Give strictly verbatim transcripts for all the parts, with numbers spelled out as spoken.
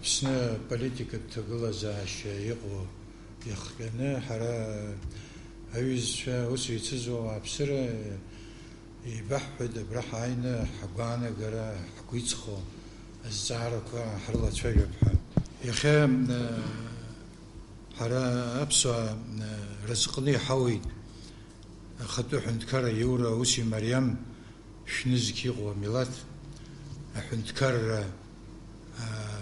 Аԥсны аполитикатә ҭагылазаашьа иҟоу иахҟьаны, ҳара аҩызцәа, аус еицызуа ауааԥсыра, еибаҳҳәеит абра ҳааины ҳгәаанагара ҳгәы иҵхо азҵаарақәа ҳрылацәажәап ҳәа. Иахьа, э, ҳара аԥсуаа, э, разҟны иҳауеит ахатәы ҳәынҭқарра иура, ус имариам, шәнызқь иҟоу амилаҭ аҳәынҭқарра, аа,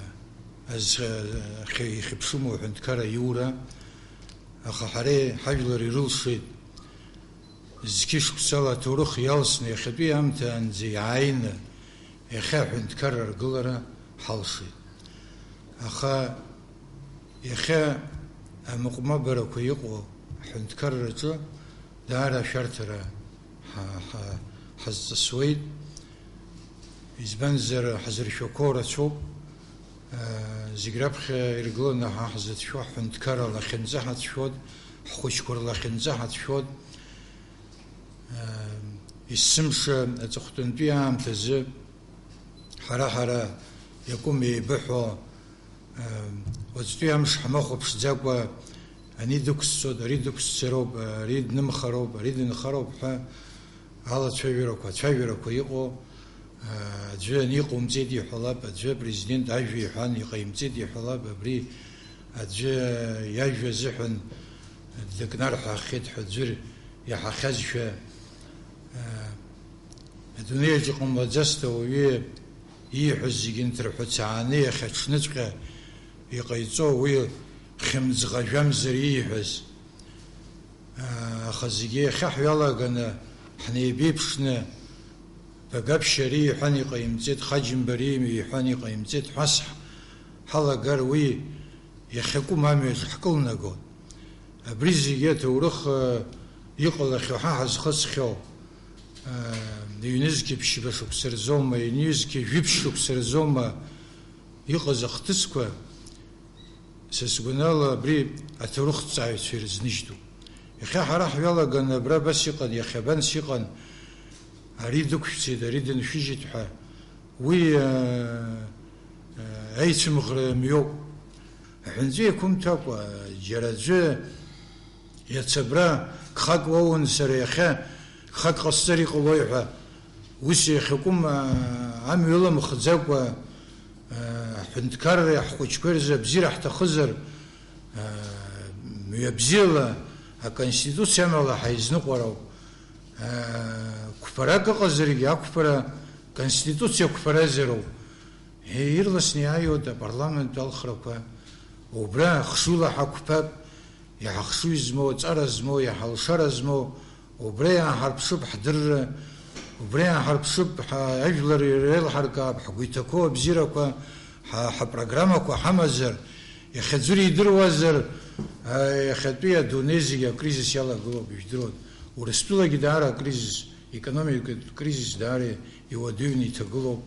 азхьа-, ахьа-, ихьыԥшыму аҳәынҭқарра иура, аха ҳара ҳажәлар ирылшеит зқьышықәсала аҭоурых иалсны иахьатәи аамҭаанӡа иааины иахьа аҳәынҭқарра аргылара ҳалшеит. Аха иахьа амыҟәмабарақәа иҟоу аҳәынҭқарраҿы даара ашәарҭара ҳа-, ҳа-, ҳазҵысуеит. Избанзар, ҳзыршәақәоу рацәоуп. Зегь раԥхьа иргыланы ҳа ҳзыцәшәо ҳҳәынҭқарра лахьынҵа ҳацәшәоит, ҳхәыҷқәа рлахьынҵа ҳацәшәоит. Есымша аҵыхәтәантәи аамҭазы ҳара-ҳара иакәым еибыҳәо, уаҵәтәи амш ҳмахәаԥшӡакәа, ани дықәсцоит, ари дықәсцароуп, ари днымхароуп, ари дынхароуп ҳәа алацәажәарақәа, ацәажәарақәа иҟоу, аӡәы ани иҟоумҵеит иҳәалап, аӡәы апрезидент ажәа иҳәан, иҟаимҵеит иҳәалап, абри аӡәы иажәа азыҳәан дыкнарҳәаахьеит ҳәа аӡәыр иаҳахьазшәа, адунеиаҿ иҟамлаӡацт ауаҩы ииҳәаз зегьы нҭырҳәыцааны иахьа аҽныҵәҟьа иҟаиҵо, уи хьымӡӷ-жәамзар ииҳәаз. Аха зегьы иахьа ҳҩалаганы, ҳнеибеиԥшны, Багаԥшь ари иҳәан иҟаимҵеит, Хаџьымба ари иҳәан иҟаимҵеит ҳәа ҳалагар, уи иахьакәым амҩаҿ ҳкылнагон. Абри зегьы аҭоурых, э, иҟалахьоу, ҳа ҳазхысхьоу, э, ҩнызқьи ԥшьба шықәса рзоума, ҩнызқьи жәиԥшь шықәса рзоума иҟаз ахҭысқәа, са сгәанала, абри аҭоурыхҭҵааҩцәа ирызныжьтәуп. Иахьа ҳара ҳҩалаганы абра абас иҟан, иахьа абанс иҟан, ари дықәшәцеит, ари дыншәыжьит ҳәа, уи, э, э, аицымӷра мҩоуп. Аҳәынҵәа еиқәымҭәакәа, џьара аӡәы, иацы абра гхак уоуан сара, иахьа гхак ҟасҵар иҟалои ҳәа, ус иахьакәым, а, амҩа ыламхӡакәа, а, ҳҳәынҭқарреи ҳхәыҷқәеи рзы абзиара ҳҭахызар, а, мҩабзиала аконституциа амала ҳаизныҟәар ауп. А, қәԥарак ыҟазаргьы, ақәԥара, аконституциа қәԥаразароуп. Е, ирласны иааиуеит апарламент алхрақәа. Убра хшыҩла ҳақәԥап, иаҳа хшыҩ змоу, ҵара змоу, иаҳа лшара змоу, убра иааҳарԥшып ҳдырра, убра иааҳарԥшып ҳа-, ажәлар иреилҳаркаап, ҳгәы иҭақәоу абзиарақәа, ҳа-, ҳапрограммақәа ҳамазар, иахьаӡәыр идыруазар, а, иахьатәи адунеи зегьы акризис иалагылоуп, ижәдыруан. Урыстәылагьы даара акризис, економикатә кризис даара иуадаҩны иҭагылоуп.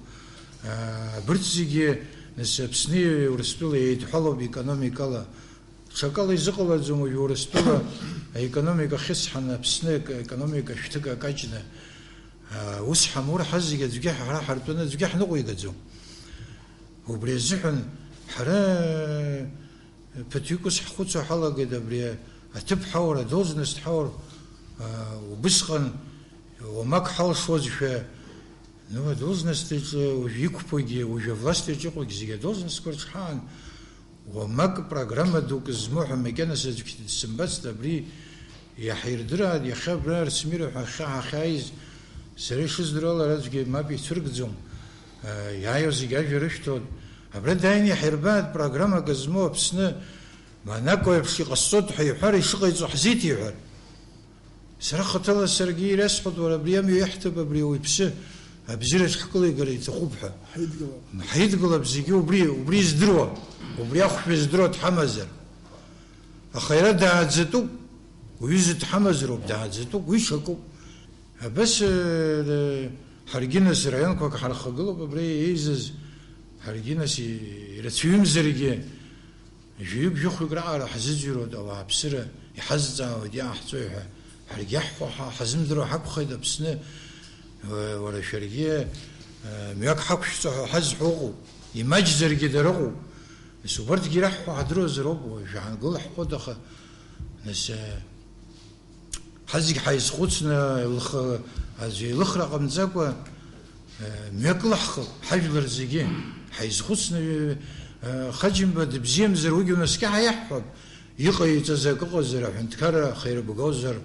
А, абырҭ зегьы, нас, Аԥсни Урыстәылеи еидҳәалоуп економикала. Ҽакала изыҟалаӡом уажә Урыстәыла аекономика хьысҳаны Аԥсны ек-, економика шәҭык акаҷны. А, ус ҳамур, ҳазегь аӡәгьы ҳара ҳартәаны аӡәгьы ҳныҟәигаӡом. Убри азыҳәан ҳара ԥыҭҩык ус ҳхәыцуа ҳалагеит, абри аҭыԥ ҳаур, адолжность ҳаур, а, убысҟан уамак ҳалшозшәа, ну, адолжностеиҿ уажә иқәԥогьы, уажә авластеиҿ иҟоугьы зегьы адолжностқәа рҿы ҳаан, уамак программа дук змоу ҳәа макьаназ аӡәгьы дсымбацт, абри иаҳирдырааит, иахьа абра Арсмира ҳәа ахьхьа ҳахьааиз, сара ишыздыруа ала аӡәгьы мап ицәыргӡом, а, иааиуа зегьы ажәа рышәҭоит, абра дааины иаҳирбааит программак змоу Аԥсны, Монако еиԥш иҟасҵоит ҳәа иҳәар, ишыҟаиҵо ҳзеиҭеиҳәар. Сара хаҭала саргьы ирасҳәоит, уара, абри амҩа иаҳҭап, абри ауаҩԥсы абзиараҿ ҳкылигара иҭахуп ҳәа. Ҳаидгылап. Ҳаидгылап зегьы убри, убри издыруа, убри ахәшәы здыруа дҳамазар. Аха иара дааӡатәуп, уҩыза дҳамазароуп, дааӡатәуп, уи ҽакуп. Абас, э, ҳаргьы нас раионқәак ҳархагылоуп, абра еизаз ҳаргьы нас ирацәаҩымзаргьы, Жәаҩык-жәохәҩык раҟара ҳзыӡырҩуеит ауааԥсыра, иҳазҵаауеит, иааҳҵои ҳәа. Ҳаргьы иаҳҳәо ҳа-, ҳазымдыруа ҳакәхеит Аԥсны, уа-, уара шәаргьы, э, мҩак ҳақәшәҵо ҳәа ҳазҳәо ыҟоуп. Имаҷзаргьы дара ыҟоуп. Нас убарҭгьы ираҳҳәо ҳадыруазароуп, уажә ҳаангыл ҳҳәоит, аха, нас, э, ҳазегь ҳаизхәыцны, лхы, аӡәы илыхра ҟамҵакәа, э, мҩакыла ҳхы, ҳажәлар зегьы ҳаизхәыцны, э, Хаџьымба дыбзиамзар, уигьы унаскьа ҳаиаҳҳәап, иҟаиҵаз акы ыҟазар, аҳәынҭқарра ахы ирыбгозар,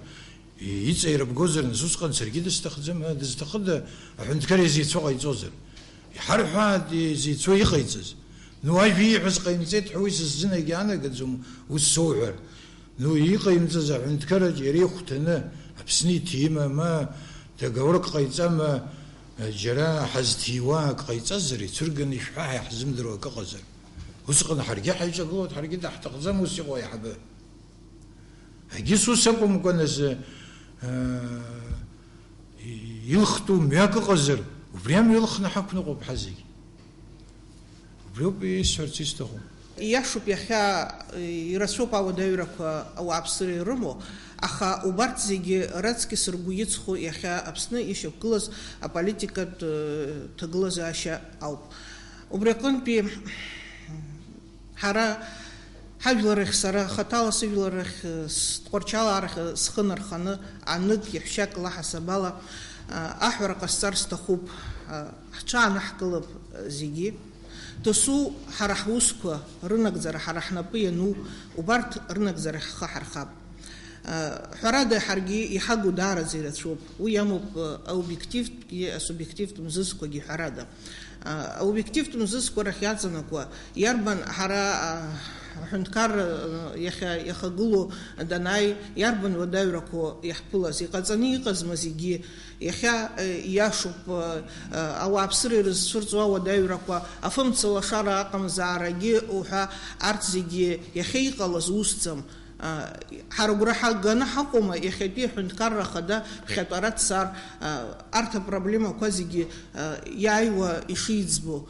иҵаирбгозар, нас усҟан саргьы дысҭахӡам, а, дызҭахыда, аҳәынҭқар изеицәоу ҟаиҵозар? Иҳарҳәааит изеицәоу иҟаиҵаз. Ну, ажәа ииҳәаз ҟаимҵеит ҳәа уи сыззын егьаанагаӡом, ус соуҳәар. Ну, иҟаимҵаз аҳәынҭқарраҿы иара ихәҭаны Аԥсны иҭима, ма договорк ҟаиҵама, џьара ҳазҭиуа ак ҟаиҵазар, ицәырганы ишәҳәа ҳәа иаҳзымдыруа акы ыҟазар. Усҟан ҳаргьы ҳаиҿагылоит, ҳаргьы даҳҭахӡам ус иҟоу аиҳабы. Егьыс ус акәымкәа, нас, э, илхтәу мҩак ыҟазар, убри амҩа ылхны ҳақәныҟәап ҳазегь. Убриоуп исҳәарц исҭаху. Ииашоуп, иахьа, э, ирацәоуп ауадаҩрақәа ауааԥсыра ирымоу, аха убарҭ зегьы раҵкьыс ргәы иҵхо иахьа Аԥсны ишьақәгылаз аполитикатә, э, ҭагылазаашьа ауп. Убри аҟынтәи ҳара ҳажәларахь, сара хаҭала сыжәларахь, э, с-, Тҟәарчалаа рахь, э, схы нарханы, анык, иаҳәшьак лаҳасаб ала, э, аҳәара ҟасҵар сҭахуп, э, ҳҽаанаҳкылап, э, зегьы. Досу ҳара ҳусқәа рынагӡара ҳара ҳнапы иану, убарҭ рынагӡара ҳхы ҳархап. Э, ҳәарада, ҳаргьы иҳагу даараӡа ирацәоуп. Уи иамоуп, э, аобиективтәгьы, асубиективтә мзызқәагьы, ҳәарада. Аобиективтә мзызқәа рахь иаҵанакуа, иарбан ҳара, а, аҳәынҭқарра, а, иахьа иахагылоу данааи, иарбан уадаҩрақәоу иаҳԥылаз, иҟаҵаны иҟазма зегьы? Иахьа, э, ииашоуп, э, э, ауааԥсыра ирызцәырҵуа ауадаҩрақәа, афымца лашара аҟамзаарагьы уҳәа, арҭ зегьы иахьа иҟалаз усӡам. Ҳара агәра ҳаганы ҳаҟоума иахьатәи аҳәынҭқарра ахада ԥхьатәара дцар, арҭ апроблемақәа зегьы иааиуа ишиӡбо?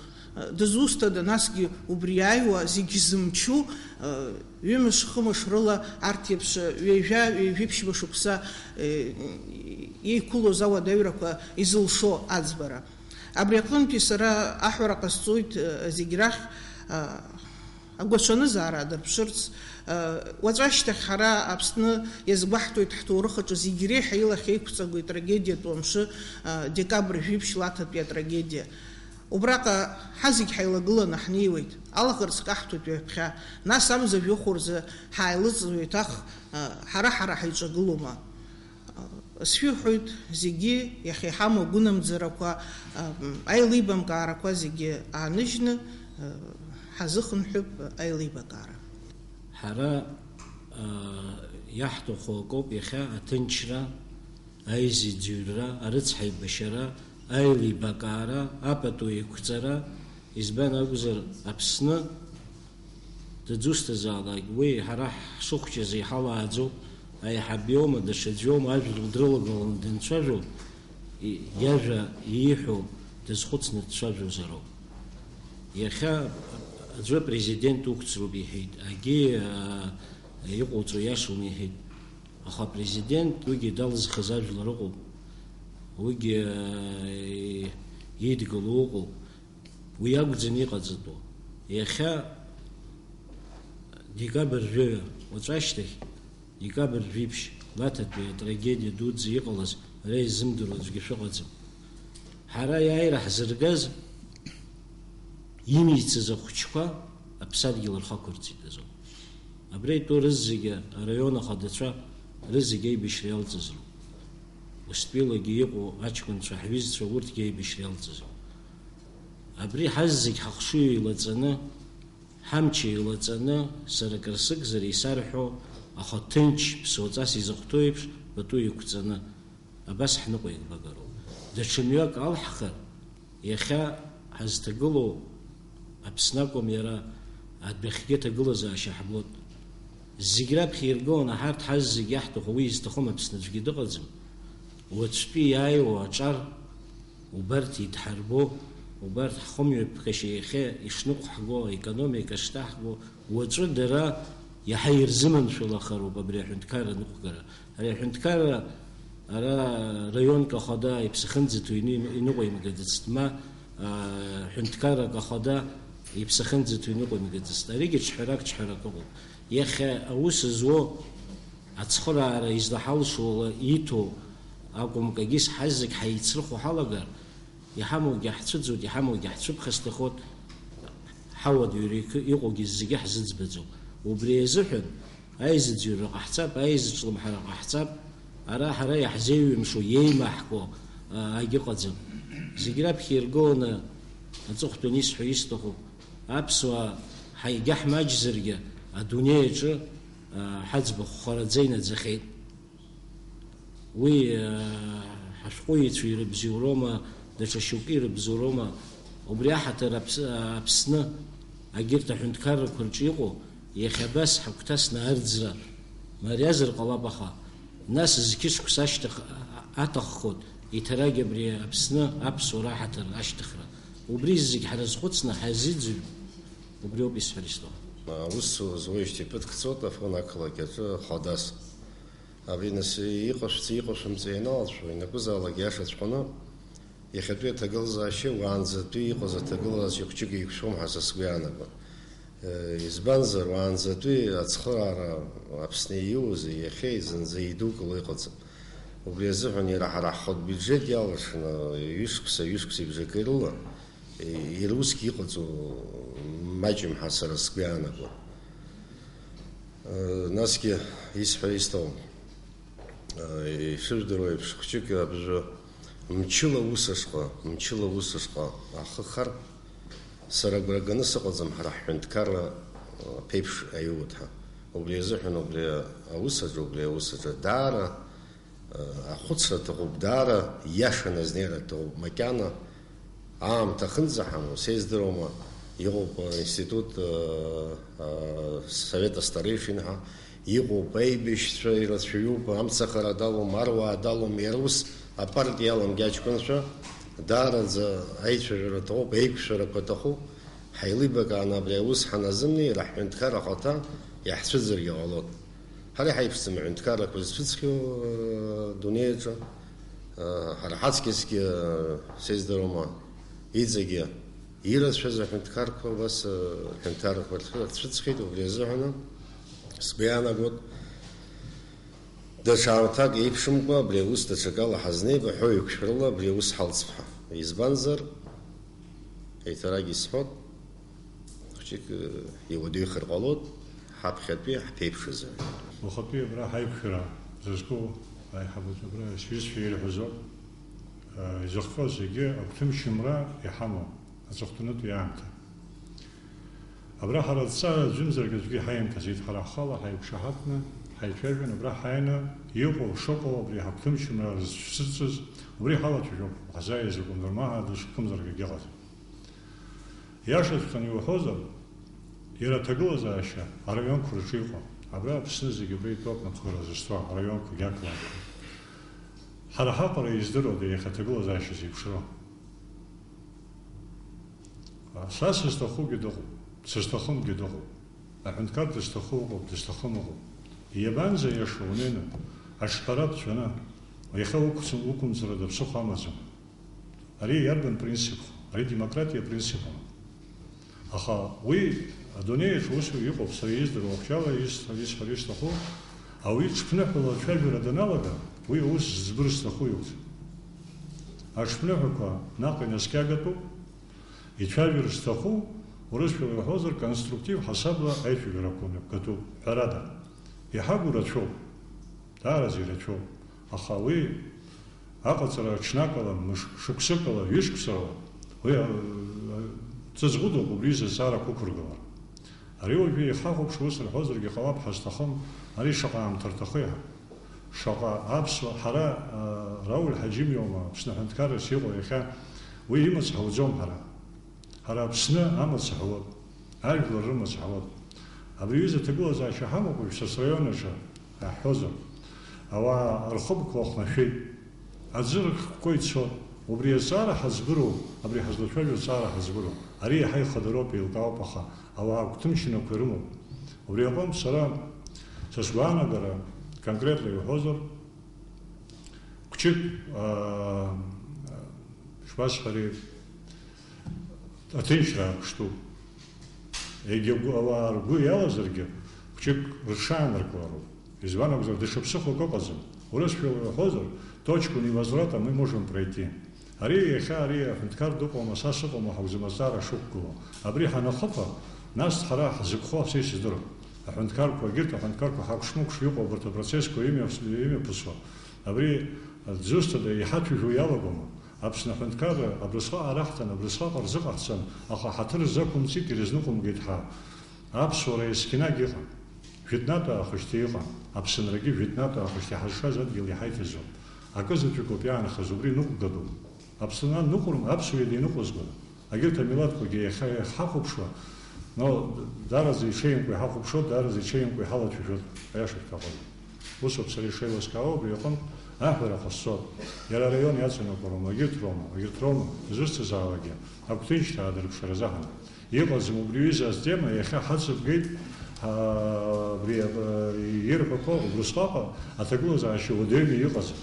Дызусҭада насгьы убри иааиуа зегь зымчу, ҩымш-хымш рыла арҭ еиԥш ҩажәа, ҩажәи ԥшьба шықәса еиқәылоз ауадаҩрақәа изылшо аӡбара? Абри аҟынтәи сара аҳәара ҟасҵоит, зегь рахь, агәаҽанызаара аадырԥшырц, уаҵәашьҭахь ҳара Аԥсны иазгәаҳҭоит ҳҭоурых аҿы зегь реиҳа илахь еиқәҵагоу итрагедиатәу амшы, декабр жәиԥшь лаҭатәи атрагедиа. Убраҟа ҳазегь ҳаилагыланы ҳнеиуеит, алаӷырӡ каҳҭәоит ҩаԥхьа, нас амза жәохә рзы ҳааилыҵны еиҭах ҳара-ҳара ҳаиҿагылома? Сшәыҳәоит, зегьы иахьа иҳамоу агәынамӡарақәа, аилибамкаарақәа зегьы ааныжьны, ҳазыхынҳәып аилибакаара. Ҳара, а, иаҳҭаху акоуп иахьа аҭынчра, аизыӡырҩра, арыцҳаибашьара, аилибакаара, апату еиқәҵара, избан акәзар, Аԥсны дызусҭазаалак, уи ҳара ҳшыхәҷыз иҳалааӡоуп, аиҳаб иоума, даҽаӡә иоума, ажәлар дрылагыланы данцәажәо, и-, иажәа ииҳәо дазхәыцны дцәажәозароуп. Иахьа аӡәы апрезидент уқәцроуп иҳәеит, агьи, аа, иҟоуҵо иашоума иҳәеит. Аха апрезидент уигьы далызхыз ажәлар ыҟоуп, уигьы, аа, идгыло ыҟоуп. Уи акәӡам иҟаҵатәу. Иахьа декабр жәаҩа, уаҵәашьҭахь, декабр жәиԥшь, Лаҭатәи атрагедиа дуӡӡа иҟалаз ара изымдыруа аӡәгьы шәыҟаӡам. Ҳара иааира ҳзыргаз, имицыз ахәыҷқәа аԥсадгьыл рхы ақәырҵеит азоуп. Абра итәоу рызегьы араион ахадацәа рызегьы аибашьра иалҵыз роуп. Устәилагьы иҟоу аҷкәынцәа, ҳҩызцәа, урҭгьы аибашьра иалҵыз роуп. Абри ҳаззегь ҳахшыҩ еилаҵаны, ҳамч еилаҵаны, сара акыр сыгзар исарҳәо, аха ҭынч, ԥсуаҵас изыхәҭоу еиԥш, пату еиқәҵаны, абас ҳныҟәеигбагароуп. Даҽа мҩак алҳхыр, иахьа ҳазҭагылоу Аԥсны акәым, иара адәахьгьы аҭагылазаашьа ҳбоит. Зегь раԥхьа иргыланы ҳарҭ ҳаззегь иаҳҭаху, уи изҭахым Аԥсны аӡәгьы дыҟаӡам. Уаҵәтәи иааиуа аҿар убарҭ идҳарбо, убарҭ ҳхымҩаԥгашьа иахьа ишныҟәҳго, аекономика шҭаҳго, уаҵәы дара иаҳа ирзыманшәалахароуп абри аҳәынҭқарра аныҟәгара. Ари аҳәынҭқарра ара раионк ахада иԥсахынӡаҭоу ины-, иныҟәимгацт, ма, а, ҳәынҭқаррак ахада Иԥсахынӡаҭыҩны иҟоу имгаӡацт. Аригьы ҽҳәарак, ҽҳәарак ыҟоуп. Иахьа аус зуо, ацхыраара излаҳалшо ала иҭо акәымкагьы ҳазегь ҳаицрыхо ҳалагар, иҳамоугьы ҳцәыӡуеит, иҳамоугьы ҳцәыԥхасҭахоит, ҳауадаҩра иқы-, иҟоугьы зегьы ҳзыӡбаӡом. Убри азыҳәан аизыӡырҩра ҟаҳҵап, аизыҿлымҳара ҟаҳҵап, ара ҳара иаҳзеиҩымшо, иеимаҳкуа, а, агьыҟаӡам. Зегь раԥхьа иргыланы аҵыхәтәан исҳәо исҭахуп, аԥсуаа ҳаигьаҳмаҷзаргьы, адунеи аҿы, а, ҳаӡбахә хараӡа инаӡахьеит. Уи, э, ҳашәҟәыҩҩцәа ирыбзиуроума, даҽа шьоукы ирыбзоуроума, убри аҳаҭыр Аԥс-, Аԥсны агьырҭ аҳәынҭқаррақәа рҿы иҟоу, иахьа абас ҳагәҭасны арӡра мариазар ҟалап, аха нас зқьышықәса ашьҭах-, аҭаххоит, иҭарагь абри Аԥсны аԥсуара аҳаҭыр ашьҭыхра. Убри зегь ҳрызхәыцны ҳазиӡырҩып, убриоуп исҳәар исҭаху. Аус зуеижьҭеи ԥыҭк цоит Афон ақалақь аҿы хадас. Абри нас иҟашәҵа, иҟашәымҵа ианалацәо, ианакәызаалак иашаҵәҟьаны, иахьатәи аҭагылазаашьа уаанӡатәи иҟаз аҭагылазаашьа хәҷык еиқәшәом ҳәа са сгәы иаанагон. Э, избанзар, уаанӡатәи ацхыраара Аԥсны ииуазеи, иахьеи зынӡа идукыло иҟаӡам. Убри азыҳәан иара ҳара ҳхатә биуџьет иалыршаны, ҩышықәса, ҩышықәса ибжакы рыла, э, иара усгьы иҟаҵоу маҷым ҳәа сара сгәы иаанагон. Насгьы исҳәар исҭахым, ишыжәдыруа еиԥш, хәҷык абжа мчыла аус ашҟа, мчыла аус ашҟа ахы хар, сара агәра ганы сыҟаӡам ҳара ҳҳәынҭқарра ԥеиԥш аиуеит ҳәа. Убри азыҳәан убри аус аҿы, убри аус аҿы даара Ахәыцра аҭахуп, даара иашан азнеира аҭахуп, макьана аамҭа ахынӡаҳамоу, сеиздыруама, иҟоуп, а, институт, а, а, совета старейшин ҳәа, иҟоуп, аибашьцәа ирацәаҩуп, амцахара далоуп, аруаа далоуп, иара ус апарк иаламгьы аҷкәынцәа, даараӡа аицәажәара аҭахуп, еиқәшәарақәа аҭахуп, ҳаилибакааны абри аус ҳаназымнеи, ҳара ҳҳәынҭқар ахаҭа иаҳцәыӡыргьы ҟалоит. Ҳара иҳаиԥшӡам аҳәынҭқаррақәа зцәыӡхьоу, э, дунеи аҿы. Э, ҳара ҳаҵкьысгьы, э, сеиздыруама, иҵегьы ирацәаз аҳәынҭқарқәа убас, э, аҳәынҭқаррақәа рцәы-, рцәыӡхьеит, убри азыҳәаны сгәы иаанагоит, даҽа аамҭак еиԥшымкәа абри аус даҽакала ҳазнеип, аҳәоу еиқәшәрала абри аус ҳалҵп ҳәа. Избанзар, еиҭарак исҳәот, Хәҷык, э, иуадаҩхар ҟалоит, ҳаԥхьатәи ҳԥеиԥшызар. Уахатәи абра ҳаиқәшәара зызку аиҳабацәа абра сҩызцәа ирҳәазоуп, э, изыхҟьо зегьы агәҭымчымра иҳамоуп аҵыхәтәантәи аамҭа. Абра ҳара аҭҵаара аӡәымзаргьы аӡәгьы иҳаимҭаӡеит, ҳара ҳхала ҳаиқәшаҳаҭны ҳаицәажәон, абра ҳааины иҟоу шыҟоу абри ҳагәҭымчымра зцәырҵыз убри ҳалацәажәоуп, ҳазааиз акәым, дырмаҳа дышхымзаргьы егьыҟаӡам. Иашаҵәҟьаны иуҳәозар, иара аҭагылазаашьа араионқәа рҿы иҟоуп. Абра Аԥсны зегьы абра итәоуп, напхгара зысҭо араионқәагьы ақалақьқәа. Ҳара ҳаҟара издыруада иахьа аҭагылазаашьа зеиԥшроу? Са сызҭахугьы дыҟоуп, сызҭахымгьы дыҟоуп. Аҳәынҭқар дызҭаху ыҟоуп, дызҭахым ыҟоуп. Иабанӡа иаша унеины, аҿҳәара ԥҵәаны, иахьа уқәцым-, уқәымҵрада ԥсыхәа амаӡам. Ари иарбан принципху? Ари демократиа принципума? Аха уи адунеи аҿы ус иҟоуп, сара издыруа ахәҷала ис-, исҳәар исҭаху, ауаҩы ҽԥныҳәала ацәажәара даналага, уи аус зӡбыр зҭаху иоуп. Аҽԥныҳәақәа наҟ инаскьагатәуп, ицәажәар зҭаху, урысшәала иуҳәозар, конструктив ҳасабла аицәажәарақәа мҩаԥгатәуп, ҳәарада. Иҳагу рацәоуп. Даараӡа ирацәоуп, аха уи аҟаҵара ҽнакала, мыш-, шықәсыкала, ҩышықәсала, уи, а, а, ҵаҵӷәыдоуп убри изы азҵаарақәа ықәыргылар. Ари уажәы ихахәаԥшуа ус рҳәозаргьы ҟалап, ҳазҭахым, ари шаҟа аамҭа рҭаху иаҳ-, шаҟа аԥсуа, ҳара, а, Рауль Ҳаџьым иоума, Аԥсны аҳәынҭқарраҿ иҟоу иахьа, уи имаҵ ҳауӡом ҳара. Ҳара Аԥсны амаҵ ҳауп, ажәлар рымаҵ ҳауп. Абри аҩыза аҭагылазаашьа ҳамоуп уажә Сасраион аҿы, иаҳҳәозар. Ауаа рхықәкқәа ҟәнашәеит. Аӡы рхкқәа ицоит. Убри азҵаара ҳазгәыроуп, абри ҳазлацәажәо азҵаара ҳазгәыроуп. Ари иаҳа ихадароуп, еилкаауп, аха ауаа агәҭымчнақәа ирымоуп. Убри аҟынтә сара, са сгәаанагара, конкретла иуҳәозар, хәҷык, аа, шԥасҳәари, аҭынчра аарԥштәуп. Егьа гәы-, ауаа ргәы иалазаргьы, хәҷык рыҽшааныркылароуп. Избан акәзар, даҽа ԥсыхәак ыҟаӡам. Урысшәала уҳәозар, точку невозврата мы можем пройти. Ари иахьа ари аҳәынҭқар дыҟоума, са сыҟоума ҳәа акәӡам азҵаара шықәгылоу. Абри ҳанахыԥа, нас ҳара ҳзықәхо ҳцеит сыздырам. Аҳәынҭқарқәа, егьырҭ аҳәынҭқарқәа ҳакәшмыкәш иҟоу абарҭ апроцессқәа имҩаԥс-, имҩаԥысуа. Абри дзусҭада, иҳаҭәыжәуа иалагома? Аԥсны аҳәынҭқарра абрысҟаҟа раҳҭан, абрысҟаҟа рзыҟаҳҵан, аха ҳаҭыр рзақәымҵит, ирызныҟәымгеит ҳәа. Аԥсуара есқьынагь ыҟан. Жәытәнатә аахышьҭеи ыҟан. Аԥсынрагьы жәытәнатә аахышьҭеи ҳазшаз адгьыл иҳаиҭазоуп. Акы заҵәык ауп иаанхаз, убри ныҟәгадоуп. Аԥсны аныҟәырм-, аԥсуа иада иныҟәызгода? Егьырҭ амилаҭқәагьы иахьа иахьҳахәаԥшуа, но даараӡа иҽеимкәа иҳахәаԥшуеит, даараӡа иҽеимкәа иҳалацәажәоит, аиаша шәҭахоит. Усоуп сара ишеилыскаауа, убри аҟынтә аҳәара ҟасҵоит. Иара араион иаҵанакуа роума, егьырҭ роума, егьырҭ роума, изусҭазаалакгьы, агәҭынчра аадырԥшра азаҳан. Иҟаӡам убри аҩыза атема, иахьа ҳацыбгеит, аа, абри, а, ирҳәақәо убрысҟаҟа аҭагылазаашьа уадаҩны иҟаӡам.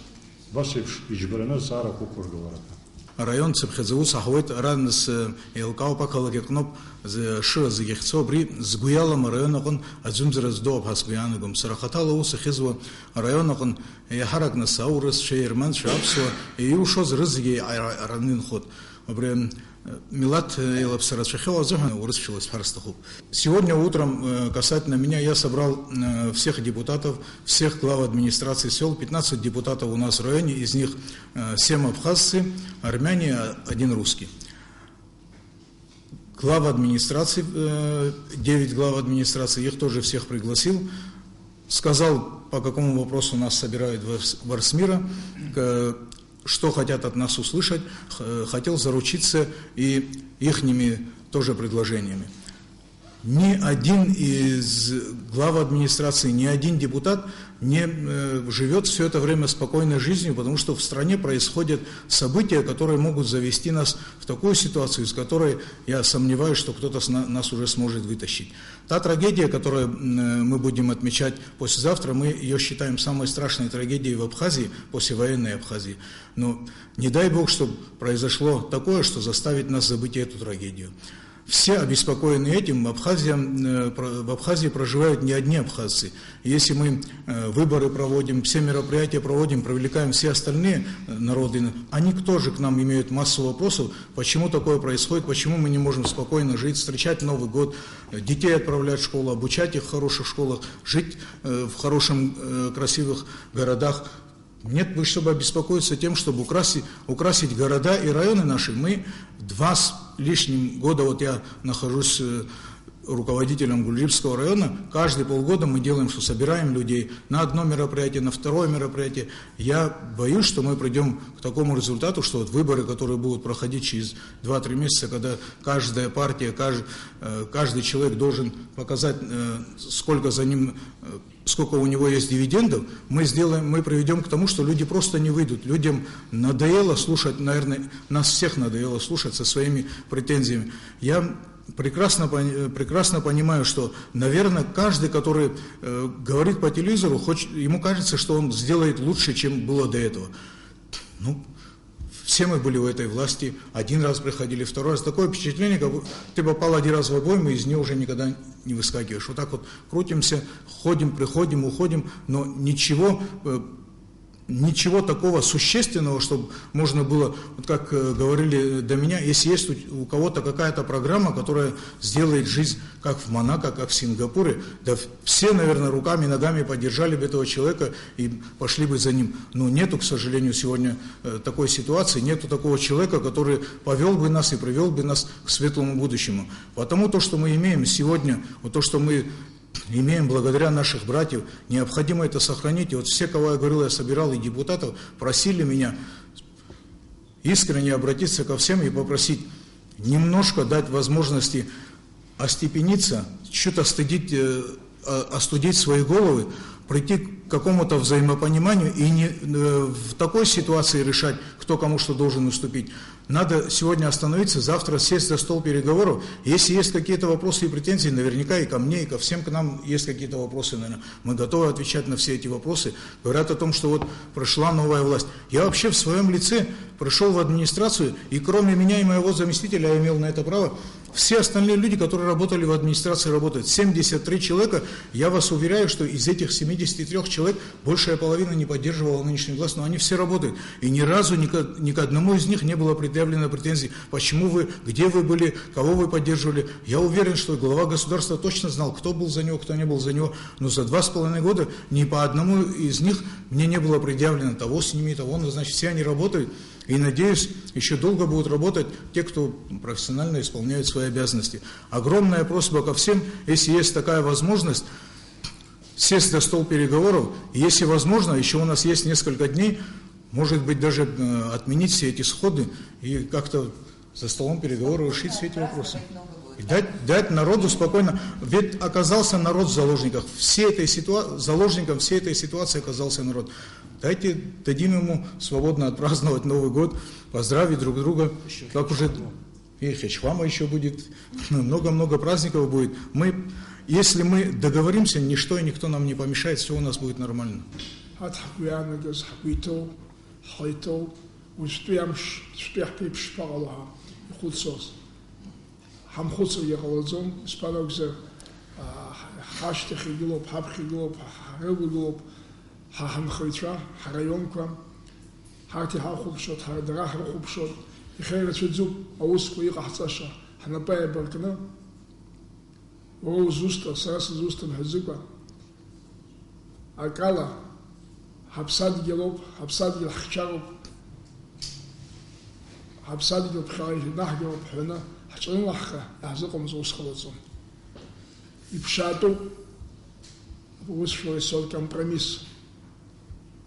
Убас еиԥш иџьбараны азҵаарақәа ықәыргыларақәа. Араион цыԥхьаӡа аус аҳауеит, ара нас, э, еилкаауп ақалақь аҟноуп зы-, ашыра зегьы ахьцо, абри згәы иалам араион аҟын аӡәымзара зду ауп ҳәа сгәы иаанагом. Сара хаҭала аус ахьызуа араион аҟын еиҳарак нас аурысцәа, аерманцәа, аԥсуа, иушоз рызегьы ара-, араны инхоит. Убри, э, милаҭ, э, еилаԥса рацәахьоу азыҳәан урысшәала сҳәар сҭахуп. Сегодня утром, э, касательно меня, я собрал, э, всех депутатов, всех глав администраций сёл, пятнадцать депутатов у нас в районе, из них, э, семь абхазцы, армяне, а, один русский. Глав администраций, э, девять глав администраций, их тоже всех пригласил. Сказал, по какому вопросу нас собирают в Арс-, в Арсмира, к-, что хотят от нас услышать, х-, хотел заручиться и ихними тоже предложениями. Ни один из глав администрации, ни один депутат не, э, живёт всё это время спокойной жизнью, потому что в стране происходят события, которые могут завести нас в такую ситуацию, из которой, я сомневаюсь, что кто-то с на-, нас уже сможет вытащить. Та трагедия, которую, м, мы будем отмечать послезавтра, мы её считаем самой страшной трагедией в Абхазии, послевоенной Абхазии. Но не дай бог, чтобы произошло такое, что заставит нас забыть и эту трагедию. Все обеспокоены этим. В Абхазии, э, про-, в Абхазии проживают не одни абхазцы. Если мы, э, выборы проводим, все мероприятия проводим, привлекаем все остальные, э, народы, они тоже к нам имеют массу вопросов, почему такое происходит, почему мы не можем спокойно жить, встречать Новый год, э, детей отправлять в школу, обучать их в хороших школах, жить, э, в хорошем, э, красивых городах. Нет, мы, чтобы обеспокоиться тем, чтобы украсить, украсить города и районы наши, мы два с лишним года, вот я нахожусь, э, руководителем Гульрипского района, каждые полгода мы делаем, что собираем людей на одно мероприятие, на второе мероприятие. Я боюсь, что мы придём к такому результату, что вот выборы, которые будут проходить через два-три месяца, когда каждая партия, кажд-, э, каждый человек должен показать, э, сколько за ним, э, сколько у него есть дивидендов, мы сделаем, мы приведём к тому, что люди просто не выйдут. Людям надоело слушать, наверное, нас всех надоело слушать со своими претензиями. Я прекрасно пон-, прекрасно понимаю, что, наверное, каждый, который, э, говорит по телевизору, хоч-, ему кажется, что он сделает лучше, чем было до этого. Ну, все мы были в этой власти, один раз приходили, второй раз. Такое впечатление, как будто ты попал один раз в обойму, и из неё уже никогда не выскакиваешь. Вот так вот крутимся, ходим, приходим, уходим, но ничего, э, ничего такого существенного, чтобы можно было, вот как, э, говорили до меня, если есть у, у кого-то какая-то программа, которая сделает жизнь как в Монако, как в Сингапуре, да в-, все, наверное, руками и ногами поддержали бы этого человека и пошли бы за ним. Но нету, к сожалению, сегодня, э, такой ситуации, нету такого человека, который повёл бы нас и привёл бы нас к светлому будущему. Потому то, что мы имеем сегодня, вот то, что мы имеем благодаря наших братьев, необходимо это сохранить. И вот все, кого я говорил, я собирал, и депутатов, просили меня искренне обратиться ко всем и попросить немножко дать возможности остепениться, чуть остудить, э, а, остудить свои головы, прийти к какому-то взаимопониманию и не, э, в такой ситуации решать, кто кому что должен уступить. Надо сегодня остановиться, завтра сесть за стол переговоров. Если есть какие-то вопросы и претензии, наверняка и ко мне, и ко всем к нам есть какие-то вопросы, наверное. Мы готовы отвечать на все эти вопросы. Говорят о том, что вот пришла новая власть. Я вообще в своем лице пришел в администрацию, и кроме меня и моего заместителя, я имел на это право, все остальные люди, которые работали в администрации, работают. Семьдесят три человека. Я вас уверяю, что из этих семидесяти трёх человек большая половина не поддерживала нынешнюю власть, но они все работают. И ни разу ни к, ни к одному из них не было предъявлено претензий. Почему вы, где вы были, кого вы поддерживали? Я уверен, что глава государства точно знал, кто был за него, кто не был за него. Но за два с половиной года ни по одному из них мне не было предъявлено: того сними, того назначь. Все они работают. И, надеюсь, еще долго будут работать те, кто профессионально исполняет свои обязанности. Огромная просьба ко всем, если есть такая возможность, сесть за стол переговоров. И, если возможно, еще у нас есть несколько дней, может быть, даже, э, отменить все эти сходы и как-то за столом переговоров решить все эти вопросы. И дать, дать народу спокойно. Ведь оказался народ в заложниках. Всей этой ситуа-, заложником всей этой ситуации оказался народ. Дайте, дадим ему свободно отпраздновать Новый год, поздравить друг друга. Как уже и Хечхвама еще будет, много-много праздников будет. Мы, если мы договоримся, ничто и никто нам не помешает, все у нас будет нормально. Ҳаҭ ҳгәы иаанагаз, ҳгәы иҭоу, ҳхы иҭоу, уажәтәи амш, уажәтәи ҳԥеиԥш шԥаҟало ҳәа ихәыцуаз. Ҳамхәыцыргьы ҟалаӡом, избан акәзар, аа, ҳашьҭахь игылоуп, ҳаԥхьа игылоуп, ҳа-, ҳрыла игылоуп, ҳа ҳанхаҩцәа, ҳараионқәа, ҳарҭ иҳахәаԥшуеит, ҳара дара ҳрыхәаԥшуеит. Иахьа ирацәаӡоуп аусқәа иҟаҳҵаша, ҳнапы ааибаркны, уара узусҭа, сара сызусҭа мҳәаӡыкәа, акала, ҳаԥсадгьылоуп, ҳаԥсадгьыл ҳхьчароуп, ҳаԥсадгьыл ԥхьаҟа инаҳгылап ҳҳәаны, ҳҿанылаҳха, иаҳзыҟамҵо ус ҟалаӡом. Иԥшаатәуп, аусшәала исоур компромисс.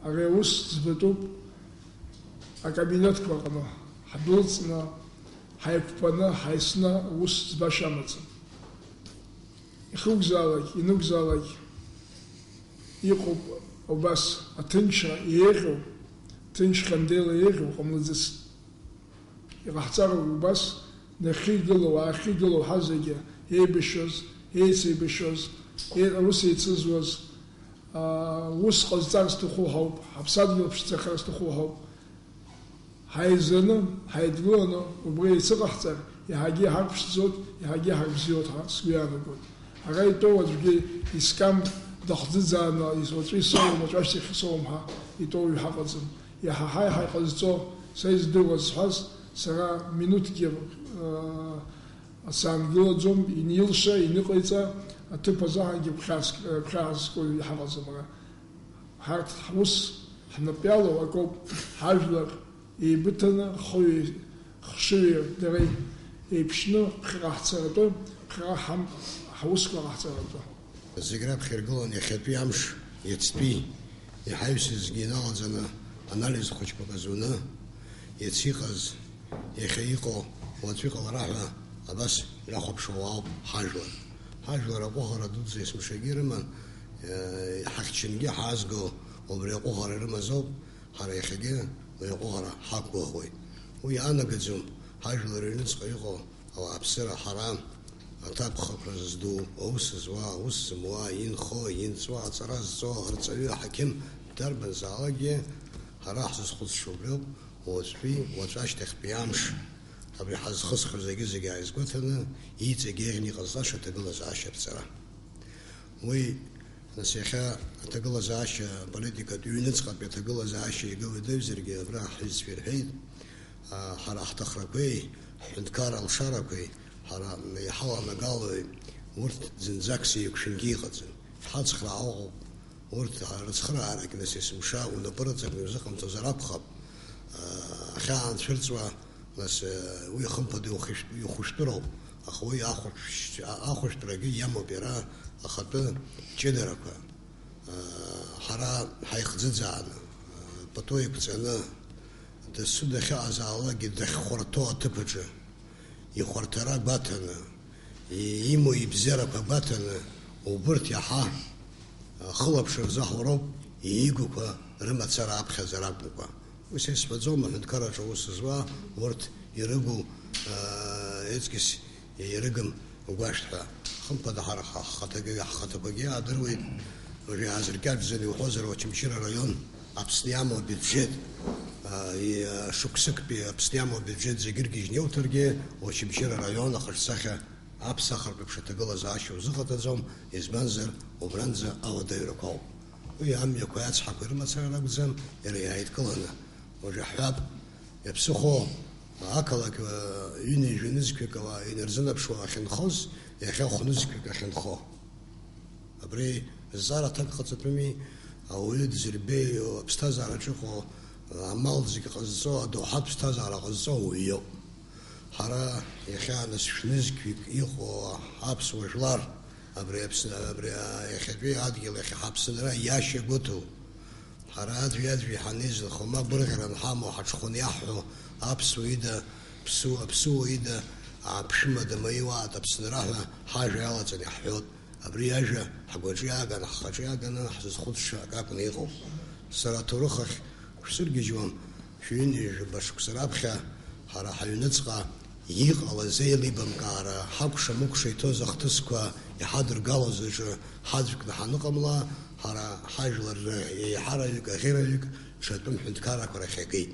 Ари аус ӡбатәуп акабинетқәа аҟны, ҳдәылҵны, ҳаиқәԥаны, ҳаисны аус ӡбашьа амаӡам. Ихықәзаалак, инықәзаалак иҟоуп убас аҭынчра еиӷьу, ҭынч хандеила еиӷьу ҟамлаӡацт. Иҟаҳҵароуп убас, нахьхьи игылоу, аахьхьи игылоу ҳазегьы еибашьуаз, еицеибашьуаз, е-, аус еицызуаз, аа, ус ҟазҵар зҭаху ҳауп, ҳаԥсадгьыл ԥшӡахар зҭаху ҳауп. Ҳаизаны, ҳаидгыланы убри еицыҟаҳҵар, иаҳагьы иҳарԥшӡоит, иаҳагьы иҳарбзиоуп ҳәа сгәы иаанагоит. Ара итәоу аӡәгьы искам дахӡыӡааны, уаҵәы исоуам, уаҵәы ашьҭахь исоуам ҳәа итәоу ҩ ҳаҟаӡам. Иаҳа ҳаиҳа иҟазҵо, са издыруа зҳәаз, сара минуҭкгьы, ыы, саангылаӡом, инилша, иныҟаиҵа, аҭыԥ азыҳәангьы гәхьаазк-, гәхьаазго ҩ ҳаҟаӡам ара. Ҳарҭ ҳус ҳнапы иалоу акоуп, ҳажәлар еибыҭаны, хыҩи хшыҩи дара еиԥшьны ԥхьаҟа ҳцаратәы, ԥхьаҟа ҳам-, ҳусқәа ҟаҳҵаратәы. Зегь раԥхьа иргылан иахьатәи амш, иацтәи, иҳаҩсызгьы иналаҵаны анализ хәыҷқәак азуны, иац иҟаз, иахьа иҟоу, уаҵәы иҟалара ҳәа абас ирахәаԥшуа уаауп ҳажәлар. Ҳажәлар аҟәыӷара дуӡӡа есымшагьы ирыман, э, ҳахьчангьы ҳаазго убри аҟәыӷара ирымазоуп, ҳара иахьагьы уи аҟәыӷара ҳақәгәыӷуеит. Уи иаанагаӡом ҳажәлар рыҩныҵҟа иҟоу ауааԥсыра ҳара аҭакԥхықәра зду, аус зуа, аус зымуа, инхо, инҵәо, аҵара зҵо, арҵаҩы, аҳақьым, дарбанзаалакгьы ҳара ҳзызхәыцша убриоуп, уаҵәтәи, уаҵәы ашьҭахьтәи амш, абри ҳазхысхьоу зегьы-зегьы ааизгәаҭаны, иҵегь еиӷьны иҟазҵаша аҭагылазаашьа рҵара. Уи, нас, иахьа аҭагылазаашьа, аполитикатә ҩныҵҟатәи аҭагылазаашьа игылоу идаҩзаргьы, абра ҳҩызцәа ирҳәеит, а, ҳара ҳҭахрақәеи, ҳҳәынҭқарра алшарақәеи, ҳара иҳаланагалои, урҭ зынӡак сеиқәшәангьы иҟаӡам. Ҳацхраа ыҟоуп. Урҭ рыцхыраарагь, нас, есымша унапы рыҵакны иузыҟамҵозар акәхап. Ахьаа анцәырҵуа, нас, уи хымԥада иухышә-, иухәышәтәыроуп, аха уи ахәышә-, ахәышәтәрагьы иамоуп иара ахатәы ҷыдарақәа. Ҳара ҳаихӡыӡааны, пату еиқәҵаны, дасу дахьаҟазаалакгьы дахьхәарҭоу аҭыԥ аҿы. Ихәарҭара гәаҭаны, и-, имоу ибзиарақәа гәаҭаны, убырҭ иаҳа, а, хылаԥшра рзаҳуроуп, иигақәа рымацара аԥхьаӡара акәымкәа. Ус исҳәаӡом, аҳәынҭқарраҿы аус зуа урҭ ирыгу, аа, еҵкьыс ирыгым гәашәҭ ҳәа. Хымԥада, ҳара ҳа-, ҳхаҭагьы, ҳхаҭақәагьы иаадыруеит, уажәы иаазыркьаҿӡаны иуҳәозар, Очамчыра араион Аԥсны иамоу абиуџьет, аа, и-, шықәсыктәи Аԥсны иамоу абиуџьет зегьы ыргьежьны иуҭаргьы, Очамчыра араион ахаҿсахьа аԥсахартә еиԥш аҭагылазаашьа узыҟаҵаӡом, избанзар, убранӡа ауадаҩрақәа ауп. Уи амҩақәеи ацҳақәеи рымацара ракәӡам, иара иааидкыланы. Уажәы ҳҳәап, иаԥсыхәо ақалақь, ҩынҩажәа нызқьҩык ала инарзынаԥшуа ахьынхоз, иахьа хә-нызқьҩык ахьынхо. Абри зҵаара аҭак ҟаҵатәыми, ауаҩы дзырбеиоу, аԥсҭазаараҿы иҟоу, амал зегь ҟазҵо, адоуҳатә ԥсҭазаара ҟазҵо ауаҩ иоуп. Ҳара иахьа нас шәнызқьҩык иҟоу аԥсуа жәлар, абри Аԥсны, абри, а, иахьатәи адгьыл иахь ҳаԥсынра иашьагәыҭоу, ҳара аӡәи-аӡәи ҳанеизынхо, ма гәырӷьара анҳамоу, ҳаҽхәын иаҳҳәо, аԥсуа ида, ԥсуа, аԥсуа ида, аԥшәымада, ма иуаат Аԥсынра ҳәа ҳажәа иалаҵаны иаҳҳәоит. Абри ажәа ҳгәаҿы иааганы, ҳхаҿы иааганы ҳзызхәыцша акы акәны иҟоуп. Сара аҭоурых ахь шәсыргьежьуам, шәҩынҩажәаба шықәса раԥхьа ҳара ҳаҩныҵҟа иҟалаз еилибамкаара, ҳакәша-мыкәша иҭоз ахҭысқәа иҳадыргалоз аҿы ҳаӡәкны ҳаныҟамла, ҳара ҳажәлар ры-, еиҳараҩык, аӷьыраҩык ҽа тәым ҳәынҭқаррақәа рахь иагеит.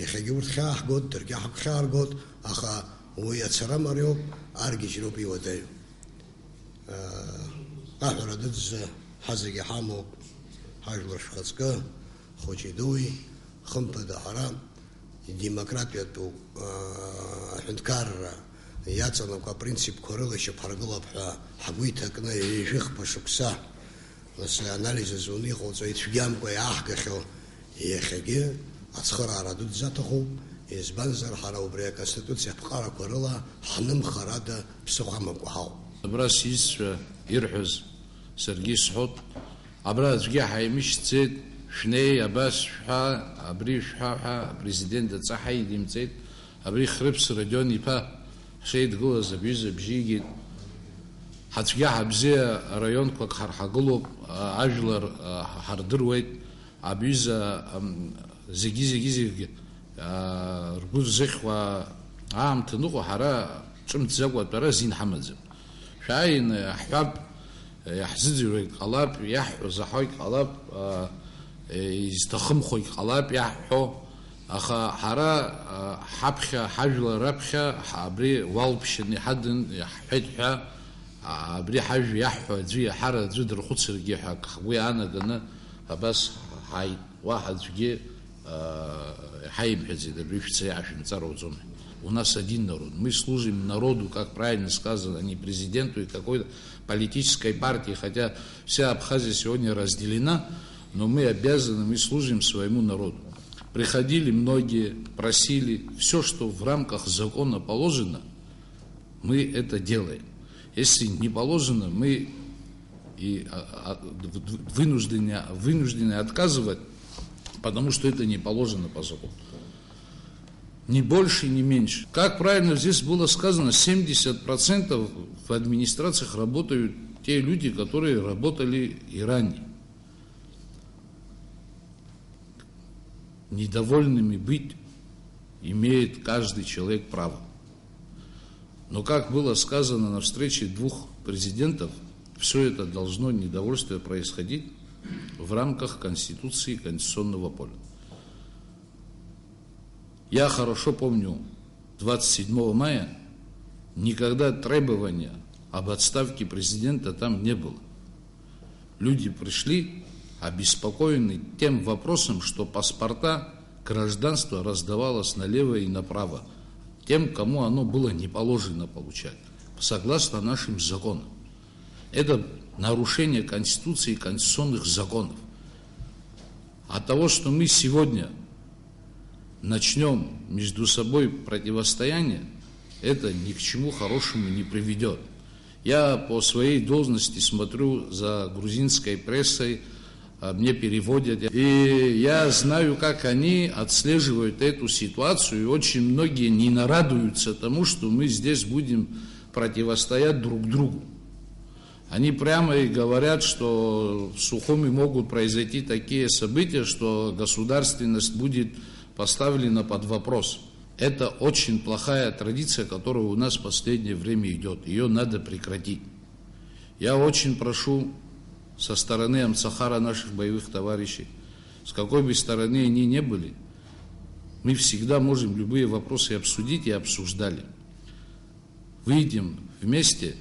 Иахьагьы урҭ хьааҳгоит, даргьы ҳагәхьааргоит, аха уи ацара мариоуп, аргьежьроуп иуадаҩу. Аҳәара дуӡӡа ҳазегьы ҳамоуп, ҳажәлар шәхаҵкы, хәыҷи-дуи, хымԥада, ҳара идемократиатәу, аа, аҳәынҭқарра иаҵанакуа апринципқәа рыла ишьақәҳаргылап ҳәа ҳгәы иҭакны ҩажәихԥа шықәса, нас анализ азуны иҟауҵо ицәгьамкәа иааҳгахьоу иахьагьы ацхыраара дуӡӡа аҭахуп, избанзар, ҳара убри Аконституциа аԥҟарақәа рыла ҳнымхарада ԥсыхәа амамкәа ҳауп. Абра сиҩызцәа ирҳәоз саргьы исҳәот, абра аӡәгьы ҳаимышьҭӡеит, шәнеи, абас шәҳәа, абри шәҳәа ҳәа апрезидент адҵа ҳаидимҵеит, абри Хрыԥс Родион-иԥа ҳшеидгылаз абҩыза абжьы игеит. Ҳацәгьаҳа бзиа раионқәак ҳарҳагылоуп, а, ажәлар, а, ҳардыруеит, абҩыза, ам, зегьы, зегьы, зегьы, а, ргәы рзыхьуа аамҭа ныҟәо ҳара ҿымҭӡакәа атәара азин ҳамаӡам. Шәааины ҳҳәап, иаҳзыӡырҩуагь ҟалап, иаҳҳәо заҳауагь ҟалап, а, изҭахымхогь ҟалап иаҳҳәо, аха ҳара, а, ҳаԥхьа, ҳажәлар раԥхьа, ҳа-, абри уалԥшьаны иҳадын, иаҳҳәеит ҳәа, а, абри ҳажәа иаҳҳәо аӡәы иаҳар аӡәы дырхәыцыргьы ҳәа ак ҳгәы иаанаганы абас ҳааит. Уаҳа аӡәгьы, а, ҳаимҳәаӡеит, абри шәца иаашәымҵар ауӡом. У нас один народ. Мы служим народу, как правильно сказано, а не президенту и какой-то политической партии, хотя вся Абхазия сегодня разделена, но мы обязаны, мы служим своему народу. Приходили многие, просили, все, что в рамках закона положено, мы это делаем. Если не положено, мы и, а, а, в-, в-, вынуждены, вынуждены отказывать, потому что это не положено по закону. Ни больше, ни меньше. Как правильно здесь было сказано, семьдесят процентов в администрациях работают те люди, которые работали и ранее. Недовольными быть имеет каждый человек право. Но, как было сказано на встрече двух президентов, все это должно, недовольствие, происходить в рамках Конституции и конституционного поля. Я хорошо помню, двадцать седьмого мая никогда требования об отставке президента там не было. Люди пришли, обеспокоены тем вопросом, что паспорта, гражданство раздавалось налево и направо тем, кому оно было не положено получать, согласно нашим законам. Это нарушение Конституции и конституционных законов. От того, что мы сегодня начнём между собой противостояние, это ни к чему хорошему не приведёт. Я по своей должности смотрю за грузинской прессой, а, мне переводят. И я знаю, как они отслеживают эту ситуацию, и очень многие не нарадуются тому, что мы здесь будем противостоять друг другу. Они прямо и говорят, что в Сухуми могут произойти такие события, что государственность будет поставлена под вопрос. Это очень плохая традиция, которая у нас в последнее время идет. Ее надо прекратить. Я очень прошу со стороны Амцахара наших боевых товарищей, с какой бы стороны они ни были, мы всегда можем любые вопросы обсудить и обсуждали. Выйдем вместе,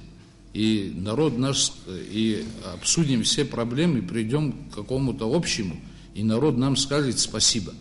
и народ наш, и обсудим все проблемы, придем к какому-то общему, и народ нам скажет спасибо.